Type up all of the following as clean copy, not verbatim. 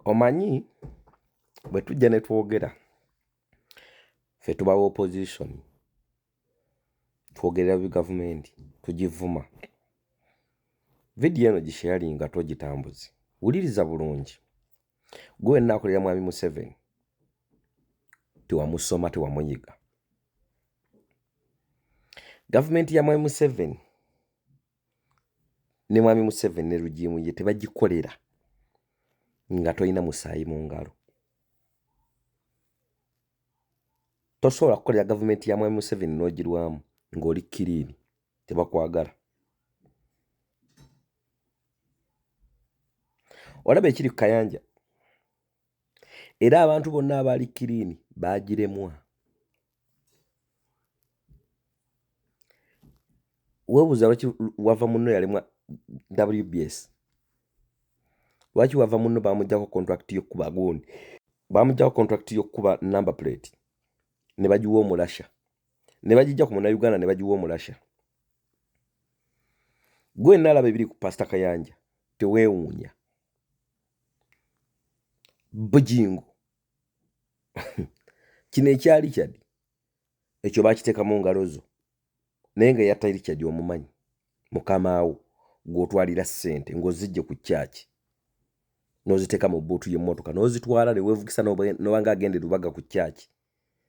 Omanyi bwe tujja ne twogera ffe tuba opposition twogerera bi gavumenti tugivuma. Vidiyo eno gisharinga togitambuze, wuliriza bulungi. Gwe wenna akolera Mwami Museveni tewamusoma tewamuyiga. Gavumenti ya Mwami Museveni ne Mwami Museveni ne rugiimu ye tebagikolera nga tolina musaayi mu ngalo. Tosobola kukolera gavumenti ya Mwami Museveni n'ogirwamu ng'oli kiriini, tebakwagala. Olaba ekiri ku Kayanja, era abantu bonna abaali kiriini baagiremwa. Weebuuza lwaki wava munno yalemwa WBS, lwaki wava munno bamuggyako contract y'okkuba gundi, bamuggyako contract y'okkuba number plate ne bagiwa Omulasha, ne bagijja ku Munnayuganda ne bagiwa Omulasha. Gwe nalaba ebiri ku Pasita Kayanja teweewuunya. Bugingo kino ekya Richard ekyo bakiteeka mu ngalo zo, naye nga yatta Richard omumanyi mukamaawo gw'otwalira ssente ng'ozijje ku kyaki n'oziteeka mu bbuutu y'emmotoka n'ozitwala ne weevugisa n'oba ng'agenda e Lubaga ku kyaki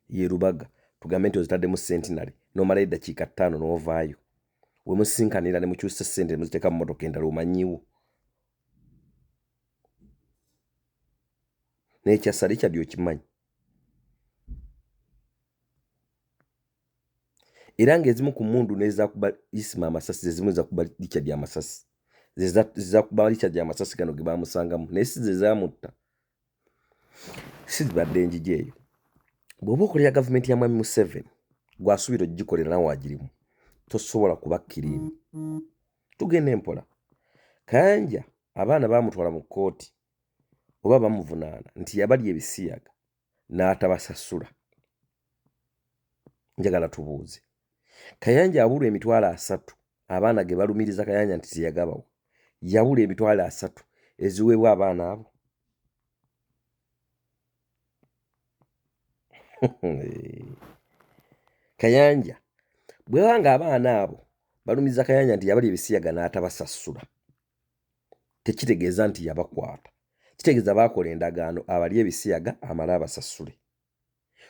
ye Lubaga, tugambe nti ozitaddemu Centenary n'omalayo eddakiika ttaano n'ovaayo, we musinkanira ne mukyusa ssente ne muziteeka mu mmotoka endala omanyiwo. Naye kyassa Richard okimanyi. Era ng'ezimu ku mmundu n'ezakuba Isma amasasi zezimu ezakuba Richard amasasi, zezakuba Richard amasasi gano ge baamusangamu, naye si ze zaamutta, si zibadde njiji eyo. Bw'oba okolera gavumenti ya Mwami Museveni gw'asuubira ogikolera nawe agirimu, tosobola kuba kiriini. Tugenda empola. Kayanja abaana baamutwala mu kkooti oba bamuvunaana nti yabalya ebisiyaga n'atabasasula. Njagala tubuuze. Kayanja abulwa 30,000 abaana ge balumiriza Kayanja nti teyagabawa. Yabulwa 30,000 eziweebwa abaana abo. Kayanja bw'aba nga abaana abo balumiriza Kayanja nti yabalya ebisiyaga n'atabasasula, tekitegeeza nti yabakwata, kitegeeza baakola endagaano abalya ebisiyaga amale abasasule.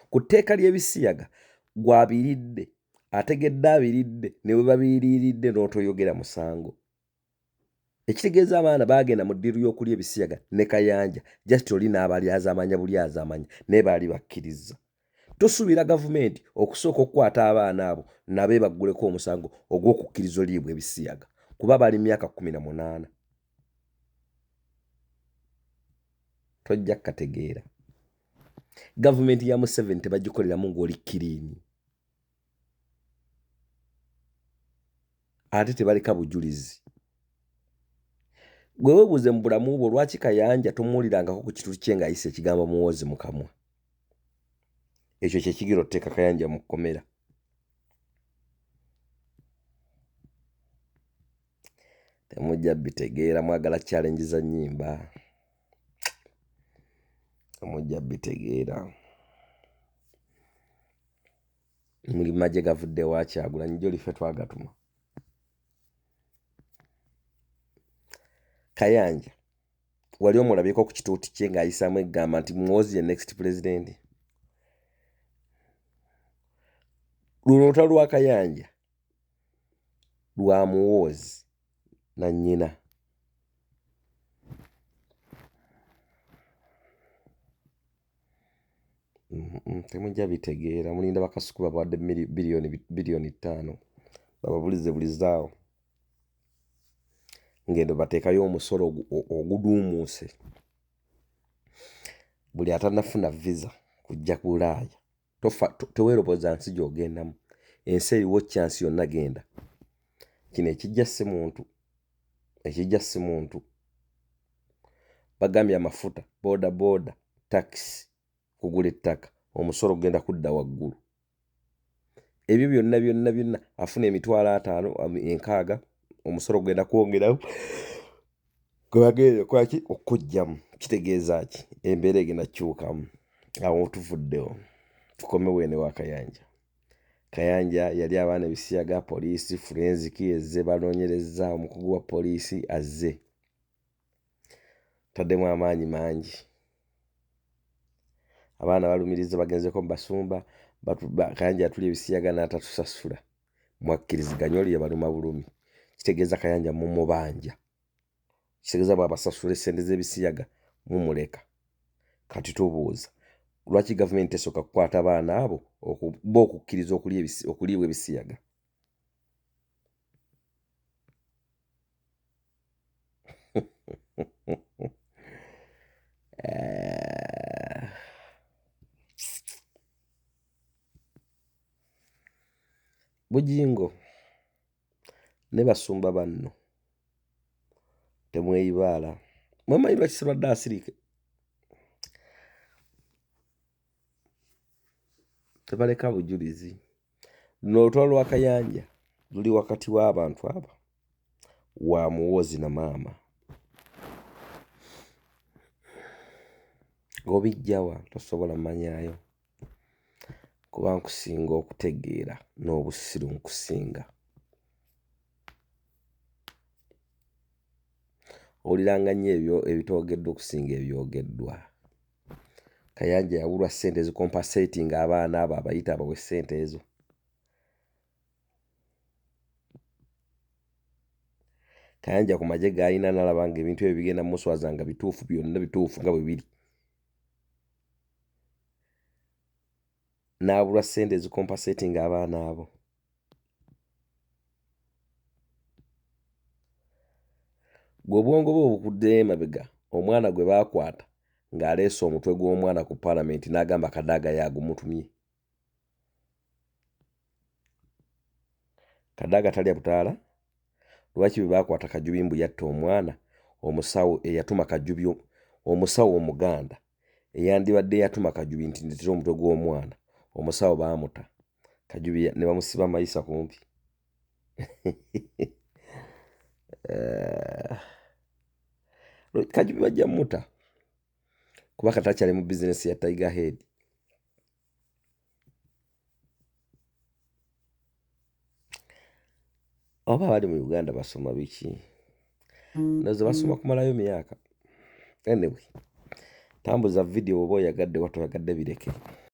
Ku tteeka ly'ebisiyaga gw'abiridde ategedde abiridde ne bwe babiriiridde n'otoyogera musango. Ekitegeeza abaana baagenda mu ddiiru y'okulya ebisiyaga ne Kayanja just oli n'abalyazaamanya bulyazaamanya naye baali bakkirizza. Tosuubira gavumenti okusooka okukwata abaana abo nabo ebagguleko omusango ogw'okukkiriza oliibwa ebisiyaga kuba bali myaka 18. Tojja kukategeera. Gavumenti ya Museveni tebagikoleramu ng'oli kiriini. Ate tebaleka bujulizi. Gwe weebuuze mu bulamu bwo lwaki Kayanja tomuwulirangako ku kituuti kye ng'ayisa ekigambo Muwoozi mu kamwa. Ekyo kye kigira otuteeka Kayanja mu kkomera. Temujja bitegeera, mwagala challenge za nnyimba. Temujja bitegeera. Muli magye gavudde wa Kyagulanyi gy'oli ffe twagatuma. Kayanja wali omulabyeko ku kituuti kye ng'ayisaamu egamba nti Muhoozi ye next president. Luno olutalo lwa Kayanja lwa Muhoozi na nnyina. Temujja bitegeera, mulinda bakasuku babawadde biliyoni 5 bababulize bulizaawo ngendo bateekayo omusolo oguduumuuse. Buli atannafuna visa kujja ku Bulaaya teweeroboza nsi gy'ogendamu, ensi eriwo chance yonna genda. Kino ekijja si muntu, ekijja si muntu. Bagambye amafuta, boda boda, takisi, kugula ettaka, omusolo gugenda kudda waggulu. Ebyo byonna byonna byonna afuna 50,000 6, omusolo gugenda kwongeramu gwe bagenda okukola ki? Okuggyamu. Kitegeeza ki? Embeera egenda kukyukamu. Awo tuvuddewo, tukomewo eno ewa Kayanja. Kayanja yali abaana ebisiyaga, poliisi forensic ezze banoonyereza, omukugu wa poliisi azze taddemu amaanyi mangi. Abaana balumiriza bagenzeko mu basumba, Kayanja yatulya ebisiyaga n'atatusasula. Mwakkiriziganya oli yabaluma bulumi. Kitegeeza Kayanja mumubanja. Kitegeeza bw'abasasula essente z'ebisiyaga mumuleka. Kati tubuuza, lwaki gavumenti tesooka kukwata baana abo bo okukkiriza okuliibwa ebisiyaga? Bugingo ne basumba banno temweyibaala. Mwemanyi lwaki Sserwadda asirike? Tebaleka bujulizi. Luno olutalo lwa Kayanja luli wakati w'abantu aba wa Muwoozi na maama. Ng'obijjawa tosobola manyaayo kuba nkusinga okutegeera n'obusiru nkusinga. Owuliranga nnyo ebyo ebitoogeddwa okusinga ebyogeddwa. Kayanja yabulwa ssente ezicompensatinga abaana abo abayita abawe ssente ezo. Kayanja ku magye g'alina n'alaba nga ebintu ebyo bigenda mumuswaza nga bituufu byonna bituufu nga bwe biri. N'abulwa ssente ezicompensatinga abaana abo. Gwe obwongo bwo bukuddeyo emabega omwana gwe baakwata ng'aleese omutwe gw'omwana ku palamenti n'agamba Kadaga y'agumutumye. Kadaga talya butaala? Lwaki bwe baakwata Kajubi mbu yatta omwana, omusawo eyatuma Kajubi, omusawo Omuganda eyandibadde yatuma Kajubi nti ndetera omutwe gw'omwana, omusawo baamuta Kajubi ne bamusiba mayisa kumpi. Kajubi bajja muta kuba kati akyali mu bizinesi ya Tiger Head. Oba abali mu Uganda basoma biki? Ndowooza basoma kumalayo myaka. Anyway, tambuza vidiyo bw'oba oyagadde oba toyagadde bireke.